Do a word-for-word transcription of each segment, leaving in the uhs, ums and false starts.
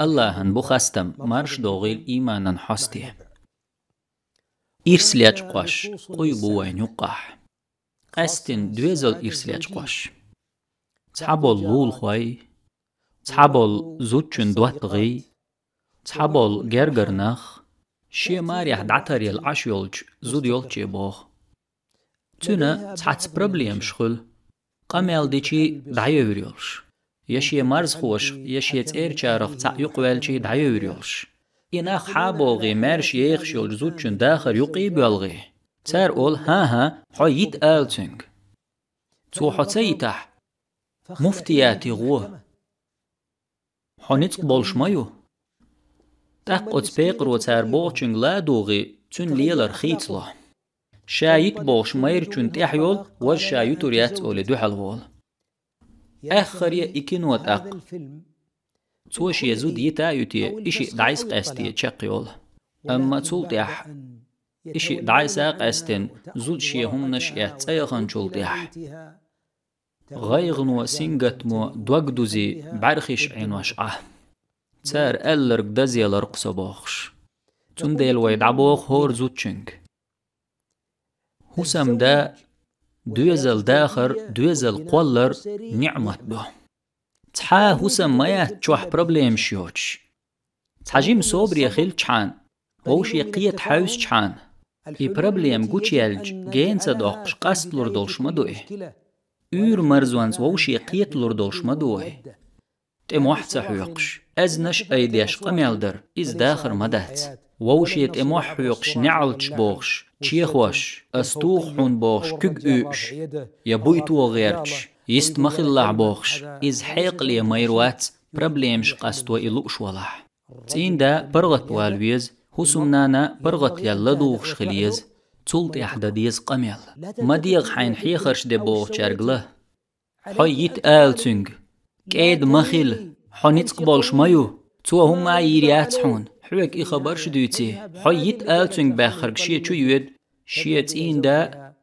Аллахӏан бу хастам, марш догӏийла ийманан хьосте. Ирс лечкъош къуй бу вайн юккъахь. Къаьстина доьзал ирс лечкъош. Цхьаболу лулахой, цхьаболу зудчун доттагӏий, цхьаболу гергара нах, шен марехь дӏатаръяла Ӏаш йолчу зуда йолчче боху. Цуьнан цхьацца проблемаш хуьлу, къамел дичий дӏайевр йолуш, я шен марзхошах, я шен цӏерачарах цхьаъ юкъаваьлчий дӏайевр йолуш. И нах хьабогӏий маьрша ехаш йолчу зудчун дахар юкъа а боьлхий, цара олу: «ХӀан-хӀа, хьо йита ала цуьнга». Цо хьо ца йитахь, муфтияте гӏо. Хьо ницкъ болуш ма ю. ТӀаккха оцу пекъаро цара бохучуьнга ладугӏий, цуьнан лелар хийцало. Ша йита бохуш майрачунна тӀаьхьа йолу, важа ша ютур яц олий дуьхьал волу. Аьххаре и кино тӀаккха. Цо шен зуда йита а юьтий, и шиъ дӀасакъаьстий чекхйолу. Амма цул тӀаьхьа, и шиъ дӀаса а къаьстина, зуда шен хӀуманаш а эцна цӀа яханчул тӀаьхьа, гӀайгӀано, сингаттамо дог дузий, бӀаьрхиш Ӏенош Ӏа. Цара аьлларг дазъялар-кх со бохуш. Цундела вай дӀабоху хӀора зудчуьнга: хӀусамда, доьзал дахар, доьзал кхоллар ниӀмат ду. Цхьа а хӀусам ма яц чохь проблемаш йоцуш. Цхьа жима собаре хилчхьана, вовше кхета хьаьвсичхьана, и проблема гучуяьлча, гена ца доккхуш, къасталур долуш ма ду и. Уьйр-марзонца вовше кхеталур долуш ма ду вай. ТӀе мохь ца хьоькхуш, аьзнаш а айдеш къамел дар, иза дахар ма дац. Вовше тӀе мохь хьоькхуш, неӀалташ бохуш, чехош, ас туху хьуна бохуш, куьг уьйуш, я буй тоха гӀерташ, йист ма хилалахь бохуш, иза хьекъале майра вац, проблемаш къасто и лууш валахь. ЦӀийнда паргӀатвала веза, хӀусамнана паргӀатъяла ладугӀуш хила еза, цул тӀаьхьа дан деза къамел. Ма дегӀа хьайна хьехарш де бохучаьрга ла. Хьо йита ала цуьнга. КӀеда ма хила, хьо ницкъ болуш ма ю. Цо хӀумма а йийр яц хьуна, хьоьга и хабарш а дуьйций. Хьо йита ала цуьнга баьхнарг шен чу йоьду, шен цӀийнда а,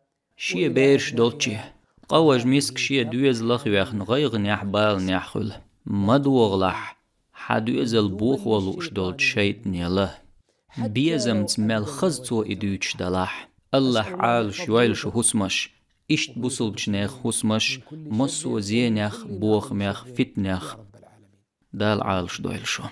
шен бераш долчче. Къа важа миска шен доьзалах а вехна, гӀайгӀанехь, баланехь хуьлу. Ма догӀалахь, хьан доьзал бохо лууш долчу шайтӀане ла. Безамца мел хаза цо и дуьйцуш далахь. Аллахь Ӏалаш йойла шу хӀусамаш, иштта бусулбачу нехан хӀусамаш, массо а зенех, бохамех, фитнех. Дала Ӏалаш дойла шу.